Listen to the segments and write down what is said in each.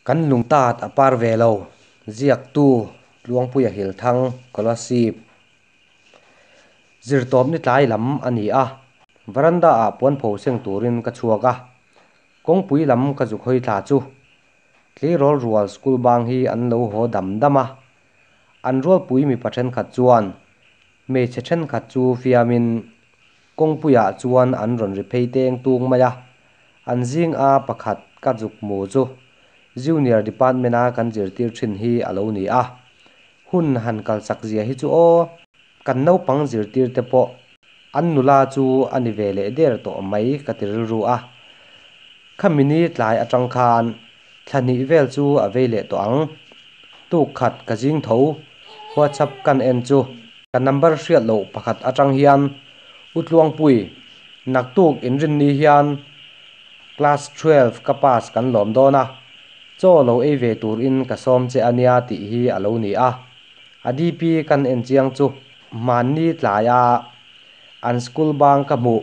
Kan lungtat a par ve lo, ziaktu Tluangpuia Hilthang, Kolasib. Zirtawp ni tlai lam a ni a, veranda ah puanpho seng turin ka chhuak a, kawngpui lam ka zuk hawi thla chu tleirawl rual school bang hi an lo haw dam dam a, an rualpui mipa thenkhat chuan hmeichhe thenkhat chu fiamin kawngpuiah chuan an rawn ri phei teng tung mai a, an zing a pakhat ka zuk hmu chu Junior department a kan zirtir thin hi a lo ni a, hun han kalchak zia hi chu aw, kan naupang zirtir te pawh an nula chu a ni ve leh der tawh mai ka ti rilru a. Khami ni tlai atang khan thla hnih vel chu a vei leh tawh ang. Tuk khat ka zing tho, WhatsApp kan en chu ka number hriat loh pakhat atang hian U Tluangpui, naktuk inrinni hian Class 12 ka pass kan lawm dawn a, chaw lo ei ve turin ka sawm che a nia tih hi a lo ni a. A DP kan en chiang chu hmanni tlaia an school bang ka hmuh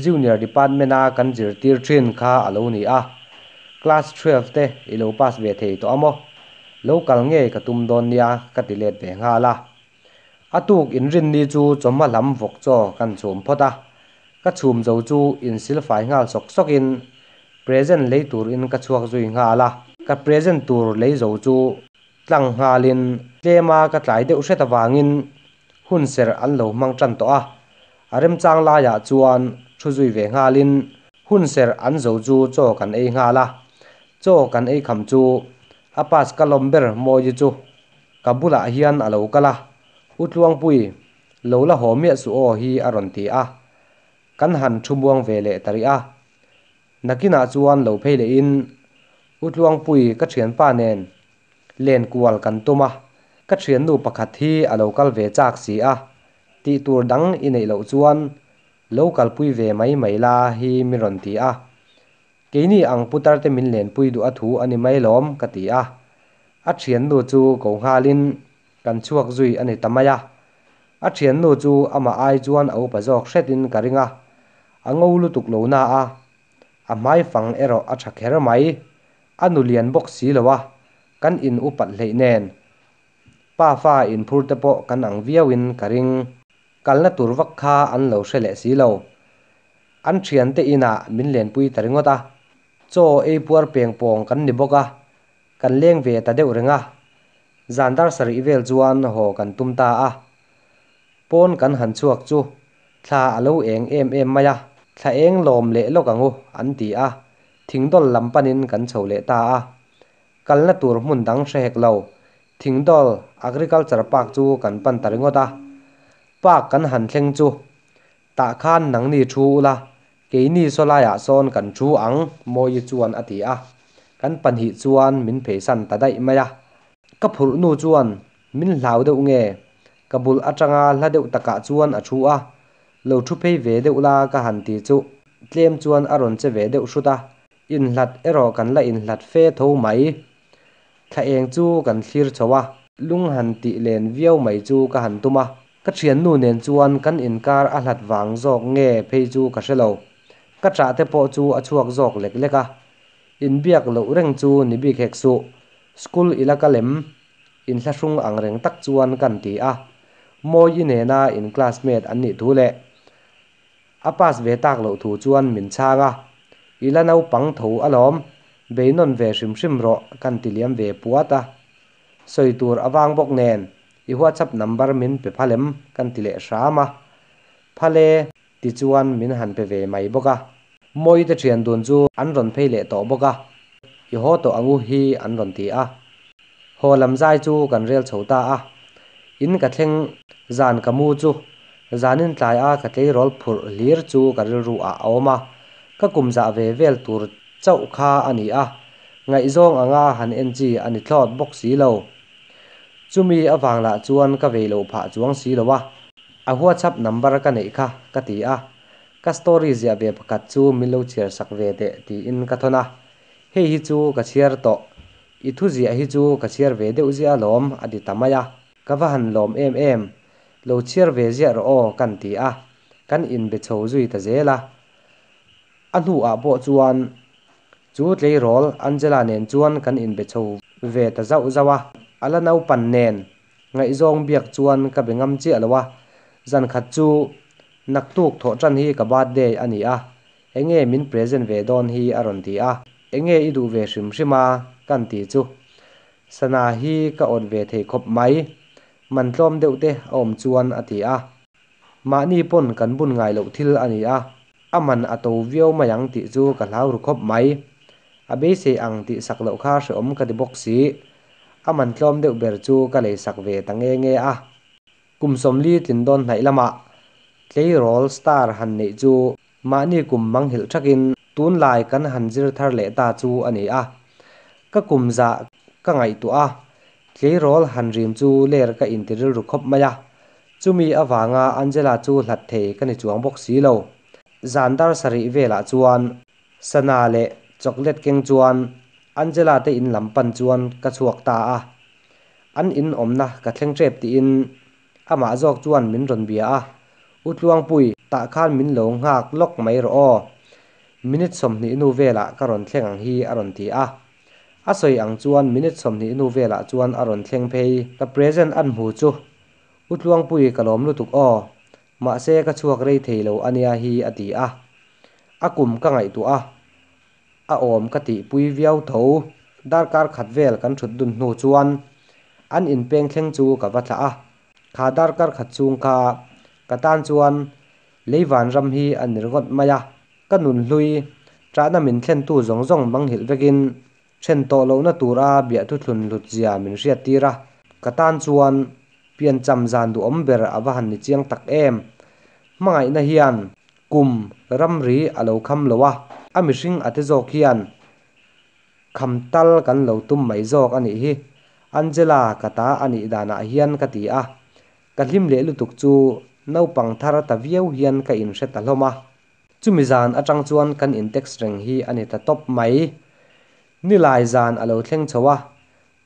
Junior department a kan zirtir thin kha a lo ni a. Class 12 te i lo pass ve thei tawh a maw? Lo kal ngei ka tum dawn nia ka ti let ve nghal a. A tuk inrinni chu chawhma lam vawk chaw kan chhum phawt a. Ka chhum zo chu insilfai nghal sawk sawkin present lei turin ka chhuak zui nghal a. Ka present tur lei zo chu tlang nghalin tlema ka tlai deuh hret avangin hun serh an lo hmang tan tawh a. A remchang laiah chuan thu zui ve nghalin hun serh an zo chu chaw kan ei nghal a. Chaw kan ei kham chu a pass ka lawm ber Mawii chu ka bulah hian a lo kal a, U Tluangpui, lo la haw miah suh aw hi a rawn ti a. Kan han thu muang ve leh ta rih a. Nakinah chuan lo phei lehin U Tluangpui ka thianpa nen len kual kan tum a, ka thiannu pakhat hi a lo kal ve chak si a, tih tur dang i neih loh chuan lo kalpui ve mai mai la hi min rawn ti a. Keini ang putar te min lenpui duh a thu a ni mai lawm ka ti a. A thiannu chu ko nghalin kan chhuak zui a ni ta mai a. A thiannu chu amah ai chuan a upa zawk hretin ka ring a, a ngo lutuk lo na a, a hmai fang erawh a tha kher mai. A nu lian bawk si lo a, kan in upat hleih nen pa fa inphur te pawh kan ang viauin ka ring. Kalna tur vak kha an lo hre leh si lo. An thiante inah min lenpui ta ringawt a, chaw ei puar peng pawng kan ni bawk a, kan leng ve ta deuh reng a. Zan dar sarih vel chuan haw kan tum ta a. Pawn kan han chhuak chu thla a lo eng em em mai a, thla eng lawm leh lawk ang u an ti a, thingdawl lam panin kan chho leh ta a. Kalna tur hmun dang hre hek lo, thingdawl Agriculture Park chu kan pan ta ringawt a. Park kan han thleng chu Tah khan nangni thu ula, keini saw laiah sawn kan thu ang, Mawii chuan a ti a. Kan pahnih chuan min pheisan ta daih mai a. Ka phurh nu chuan min hlau deuh nge? Ka bul atanga hla deuh takah chuan a thu a, lo thu phei ve deuh la ka han ti chu tlem chuan a rawn che ve deuh hrut a, inhlat erawh kan la inhlat fe tho mai. Thla eng chu kan thlir chho a, lung han tih len viau mai chu ka han tum a. Ka thiannu nen chuan kan inkar a hlat vang zawk nge phei chu ka hre lo. Ka ṭah te pawh chu a chhuak zawk lek lek a. Inbiak loh reng chu ni bik hek suh. School i la kal em? Inhlahrung ang reng tak chuan kan ti a. Mawi i nena in classmate an nih thu leh a pass ve tak loh thu chuan min chhang a. I la naupang tho alawm, beinawn ve hrim hrim rawh kan ti liam ve puat a. Sawi tur a vang bawk nen i WhatsApp number min pe phal em? kan ti leh hram a. Phal e ti chuan min han pe ve mai bawk a. Mawi te thian dun chu an rawn phei leh tawh bawk a, i haw tawh ang u hi an rawn ti a. Haw lam zai chu kan rel chho ta a. In ka thleng zan ka mu chu zanin tlai a ka tleirawl phurh hlir chu ka rilru ah a awm a. Ka kum zah ve vel tur chauh kha a ni a, ngaihzawng anga han en chi a ni thlawt bawk si lo. Chumi avang lah chuan ka vei loh phah chuang si lo a, a WhatsApp number ka neih kha ka ti a, ka story ziah ve pakhat chu min lo chhiar sak ve teh tiin ka thawn a, hei hi chu ka chhiar tawh, i thu ziah hi chu ka chhiar ve deuh ziah alawm a ti ta mai a, ka va han lawm em em, lo chhiar ve ziah rawh aw kan ti a, kan inbe chho zui ta zel a. A hnuah pawh chuan Chu tleirawl Angela nen chuan kan inbe chho ve ta zauh zauh a, a la naupan nen ngaihzawng biak chuan ka be ngam chiah lo a, zan khat chu naktuk thawh tan hi ka birthday a ni a, enge min present ve dawn hi a rawn ti a, enge i duh ve hrim hrim a kan ti chu sana hi ka awt ve thei khawp mai, man tlawm deuh te a awm chuan a ti a. Mahni pawn kan bun ngai loh thil a ni a, a man a to viau mai ang tih chu ka hlau ru khawp mai. A beisei ang tih sak loh kha hrehawm ka ti bawk si. A man tlawm deuh ber chu ka lei sak ve ta nge nge a. Kum 40 tlin dawn hnaih lamah tleirawl star han neih chu mahni kum manghilh thakin tunlai kan han zir thar leh ta chu a ni a. Ka kum zah ka ngaihtuah a, tleirawl han rim chu ler ka inti rilru khawp mai a. Chumi avanga Angela chu hlat thei ka ni chuang bawk si lo. Zan dar sarih velah chuan sana leh chocolate keng chuan Angela te in lam pan chuan ka chhuak ta a. An in awmna ka thleng tep tiin amah zawk chuan min rawn bia a, U Tluangpui, tah khan min lo nghak lawk mai rawh aw. Minute 20 hnu velah ka rawn thleng ang hi a rawn ti a. A sawi ang chuan minute 20 hnu velah chuan a rawn thleng phei. Ka present an hmu chu U Tluangpui ka lawm lutuk aw, mahse ka chhuak rei thei lo a nia hi a ti a. A kum ka ngaihtuah a, a awm ka tihpui viau tho. Darkar khat vel kan thut dun hnu chuan an inpeng thleng chu ka va thlah a. Kha darkar khat chhung kha ka tan chuan lei vanram hi a ni ringawt mai a. Ka nun hlui, ṭahna min thlentu zawng zawng manghilh vekin Then tawh lohna tura biahthu thlun hlut zia min hriattir a, ka tan chuan piancham zan duhawm ber a va han ni chiang tak em. Hmangaihna hian kum ramri a lo kham lo a, a mihring a te zawk hian kham tal kan lo tum mai zawk a nih hi. Angela ka ta a nih danah hian ka ti a, ka hlim leh lutuk chu naupang thar ta viau hian ka inhre ta hlawm a. Chumi zan atang chuan kan in text reng hi a ni ta tawp mai. Nilai zan a lo thleng chho a,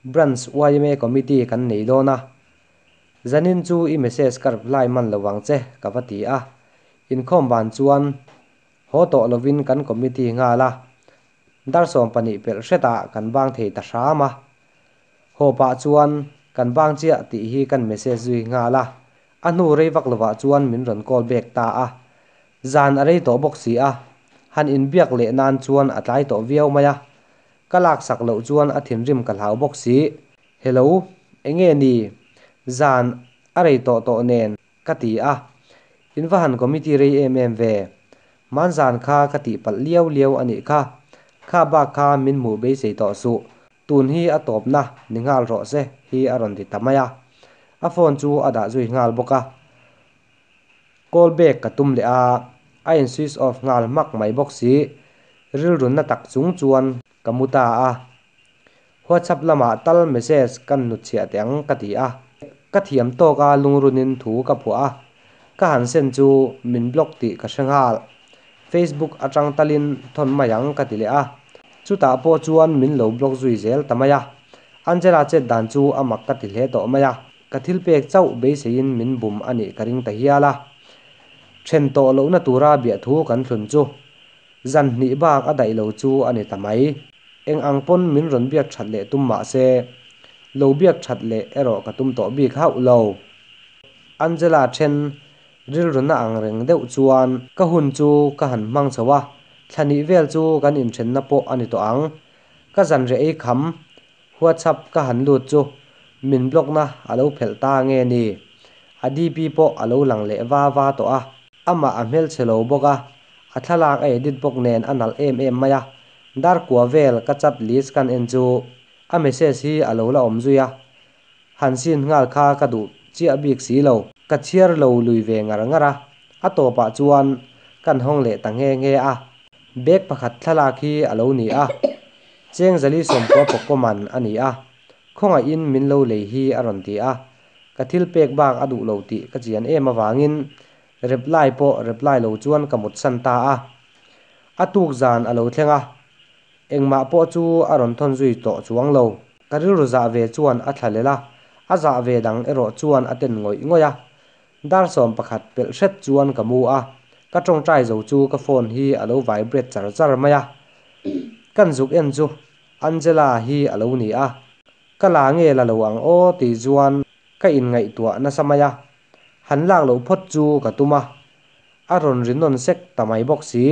Branch yma Committee kan nei dawn a. Zanin chu i message ka reply man lo vang che ka va ti a. Inkhawm ban chuan haw tawh lovin kan committee nghal a. Dar 12 pelh hretah kan bang thei ta hram a. Haw pah chuan kan bang chiah tih hi kan message zui nghal a. A hnu rei vak lovah chuan min rawn call back ta a. Zan a rei tawh bawk si a, han inbiak leh nan chuan a tlai tawh viau mai a. Ka laksak loh chuan a thinrim ka hlau bawk si. Hello, enge ni? Zan a rei tawh tawh nen ka ti a. In va han committee rei em em ve. Hmanzan kha ka tihpalh liau liau a nih kha. Kha bak kha min hmuh beisei tawh suh. Tun hi a tawpna ni nghal rawh se hi a rawn ti ta mai a. A phone chu a dah zui nghal bawk a. Call back ka tum leh a, a in switch off nghal hmak mai bawk si. Rilrunna tak chung chuan ka mu ta a. WhatsApp lamah tal message kan hnutchhiah teh ang ka ti a. Ka thiam tawk a lungrunin thu ka phuah a. Ka han send chu min block tih ka hre nghal. Facebook atang talin thawn mai ang ka ti leh a. Chutah pawh chuan min lo block zui zel ta mai a. Angela chet dan chu a mak ka ti hle tawh mai a. Ka thil pek chauh beiseiin min bum a nih ka ring ta hial a. Then tawh lohna tura biahthu kan thlun chu zan hnih bak a daih lo chu a ni ta mai. Eng ang pawn min rawn biak that leh tum mah se, lo biak that leh erawh ka tum tawh bik hauh lo. Angela then rilruna ang reng deuh chuan ka hun chu ka han hmang chho a, thla hnih vel chu kan inthenna pawh a ni tawh ang. Ka zanriah ei kham WhatsApp ka han lut chu min block na a lo phelh ta nge ni? A DP pawh a lo lang leh va va tawh a. Amah a hmelchhe lo bawk a, a thlalak a edit bawk nen a nalh em em mai a. Dar kua vel ka chat list kan en chu a message hi a lo la awm zui a. Han sin nghal kha ka duh chiah bik si lo. Ka chhiar lo lui ve ngar ngar a, a tawpah chuan kan hawng leh ta nghe nghe a. Bag pakhat thlalak hi a lo ni a, cheng 490 pawkaw man a ni a, khawngaihin min lo lei hi a rawn ti a. Ka thil pek bak a duh lo tih ka chian em avangin reply pawh reply lo chuan ka mutsan ta a. A tuk zan a lo thleng a, Engmah pawh chu a rawn thawn zui tawh chuang lo. Ka rilru zah ve chuan a thla lel a, a zah ve dang erawh chuan a ten ngawih ngawih a. Dar 11 pelh hret chuan ka mu a, ka tawngtai zo chu ka phone hi a lo vibrate char char mai a. Kan zuk en chu Angela hi a lo ni a, ka la nge la lo ang aw tih chuan ka inngaihtuah nasa mai a, han lak loh phawt chu ka tum a, a rawn ri nawn sek ta mai bawk si.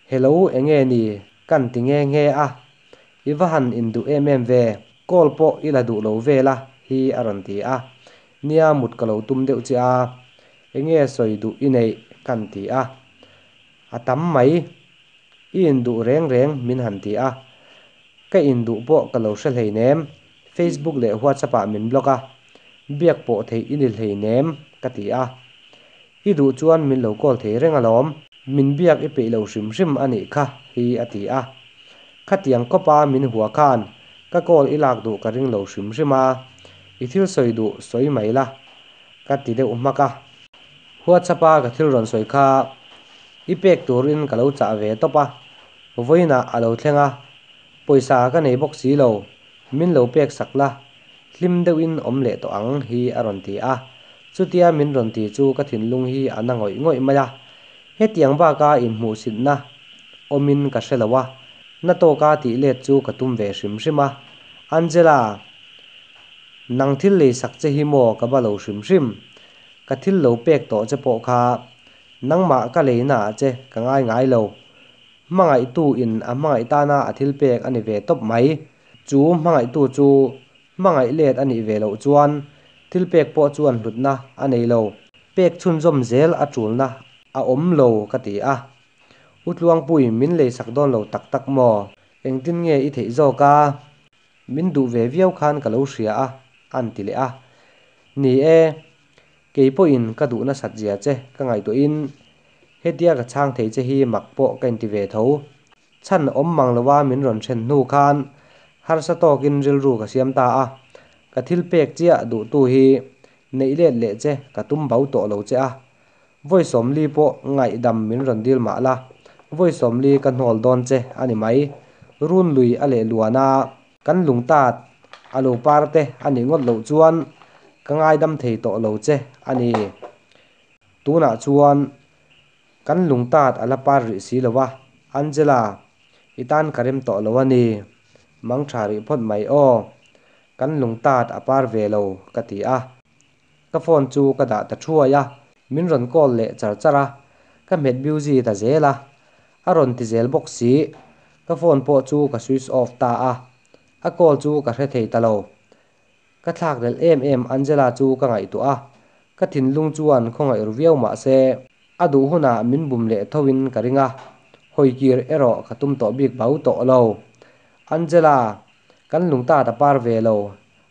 Hello enge ni kan ti nghe nghe a, i va han induh em em ve, call pawh i la duh lo vel a hi a rawn ti a, nia mut ka lo tum deuh che a, enge sawi duh i neih kan ti a, a tam mai. I induh reng reng min han ti a, ka induh pawh ka lo hre hleinem, Facebook leh WhatsApp ah min block a, biak pawh theih i ni hleinem ka ti a, i duh chuan min lo call thei reng alawm, min biak i peih lo hrim hrim a nih kha hi a ti a, khatiang kawpa min hua khan ka call i lak duh ka ring lo hrim hrim a, i thil sawi duh sawi mai la ka ti deuh hmak a. WhatsApp a ka thil rawn sawi kha i pek turin ka lo chah ve tawp a, vawiinah a lo thleng a, pawisa ka nei bawk si lo, min lo pek sak la, hlim deuhin awm leh tawh ang hi a rawn ti a, chutia min rawn ti chu ka thinlung hi a na ngawih ngawih mai a, hetiang baka inhmuhsitna awmin ka hre lo a, na tawka tih let chu ka tum ve hrim hrim a, Angela, nang thil lei sak che hi maw ka ba lo hrim hrim, Ka thil lo pek tawh che pawh kha nangmah ka leina ah che ka ngai ngai lo. Hmangaihtu in a hmangaih tana a thil pek a ni ve tawp mai. Chu hmangaihtu chu hmangaih let a nih ve loh chuan thil pek pawh chuan hlutna a nei lo. Pek chhunzawm zel a tulna a awm lo ka ti a. U Tluangpui min leisak dawn lo tak tak maw? Engtin nge i theih zawk a? Min duh ve viau khan ka lo hria a, a'n ti leh a. Ni e, kei pawhin ka duh nasat zia che ka ngaihtuahin hetia ka chhang thei che hi mak pawh ka inti ve tho. Chhan awm mang lova min rawn then hnu khan harsa tawkin rilru ka siam ta a, ka thil pek chiah duhtu hi neih let leh che ka tum bo tawh lo che a. Vawi sawmli pawh ngaihdam min rawn dil mah la, vawi sawmli ka hnawl dawn che a ni mai. Run lui a leh luan a, kan lungtat a lo par te a nih ngawt loh chuan ka ngaidam thei tawh lo che a ni. Tunah chuan kan lungtat a la par rih si lo a, Angela, i tan ka rem tawh lo a ni. Mang tha rih phawt mai aw, kan lungtat a par ve lo ka ti a. Ka phone chu ka dah ta thuai a, min rawn call leh char char a, ka hmet busy ta zel a, a rawn ti zel bawk si, ka phone pawh chu ka switch off ta a, a call chu ka hre thei ta lo. Ka thlak relh em em Angela chu ka ngaihtuah a, ka thinlung chuan khawngaih ru viau mah se, a duh hunah min bum leh tho in ka ring a, hawikir erawh ka tum tawh bik bau tawh lo. Angela, kan lungtat a par ve lo,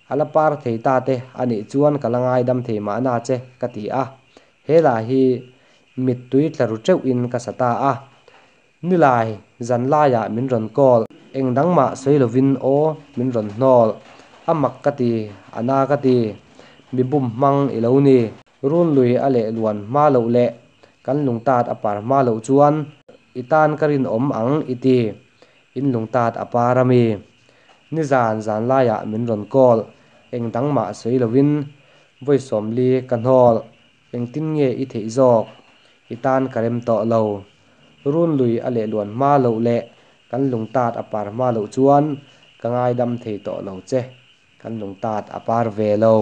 A la par thei ta te a nih chuan ka la ngaidam thei mahna che ka ti a, he lah hi mittui tla ru teuh in ka sa ta a. Nilai zan laiah min rawn call, eng dang mah sawi lovin aw min rawn hnawl, a mak ka ti, a na ka ti, mi bum hmang i lo ni, run lui a leh luan hma loh leh kan lungtat a par hma loh chuan i tan ka rinawm ang i ti, in lungtat a par a mi. Nizan zan laiah min rawn call, eng dang mah sawi lovin vawi sawmli ka hnawl, engtin nge i theih zawk? I tan ka rem tawh lo. Run lui a leh luan hma loh leh kan lungtat a par hma loh chuan ka ngaidam thei tawh lo che, kan lungtat a par ve lo.